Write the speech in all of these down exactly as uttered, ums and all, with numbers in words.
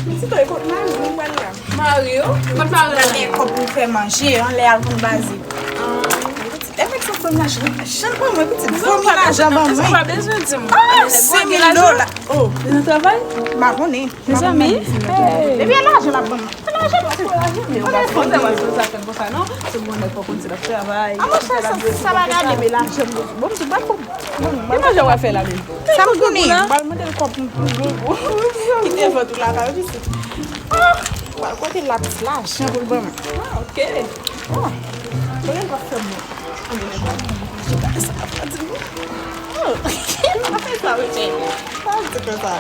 Pitit, e kot mari w pral la? Mari w? Kot mari w? Gade kòb pou fè manje, anlè al konn baze. E nèg sa fè manje, jan ban mwen, pitit, vomi lajan ban mwen. Ou pa bezwen di m. Ah, senk mil dola. Oh. Li nan travay? M pa konnen. Mezanmi. Ebyen, lajan l ap ban mwen. Lajan, pitit. Ou pa fè manje sa fè konsa, non. Se bon, nèg fò konn si l ap travay. Ah, monchè, sa, sa pa gade, men lajan. Bon, m di, pa pou. Ki manje w ap fè la menm? Sa m konnen. M pral mande l kòb pou, pou, pou. Kite vant ou lakay ou, pitit. Ah, m pral kote l la, pitit, lajan pou l ban mwen. Ah, ok. Ah, konnen l pap fè mwen. Anben, nèg la, sa ap di mwen. Oh, pa fè sa, wi, cheri. Pa di konsa.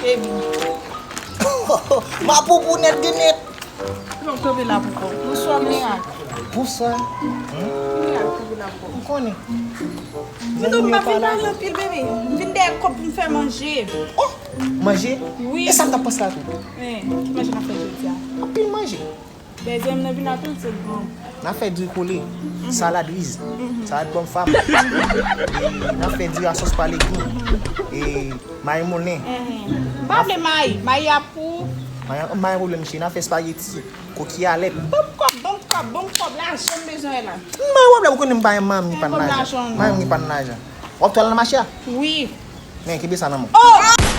Baby. M ap poupou nèt de nèt. Bon, kanpe la pou kò. Bonswa, mirak. Bonswa. Mirak, kanpe la pou kò. M konnen. Vito, m pa vin pale anpil, bebe. M vin dèyè kòb pou m fè manje. Oh, manje? Wi. E sa m t ap panse la tou. Eh, ki manje n ap fè jodi a? Anpil manje. Bèzè m nan vin la tou, se bon. N ap fè diri kole, salad riz, salad pòm fam. E n ap fè diri a sòs pa legim. E mayi moulen. M pa vle mayi. Mayi a pou. Mayi, mayi pwoblèm, cheri. N ap fè espageti, kokiy alèt. Ban m kòb, ban m kòb, ban m kòb, lajan m bezwen la. M pa gen pwoblèm, ou konnen m pa gen manmi ki pa n lajan. Manmi ki pa n lajan. W ap tou al nan mache a? Wi. Men, kenbe sa nan men w. Oh!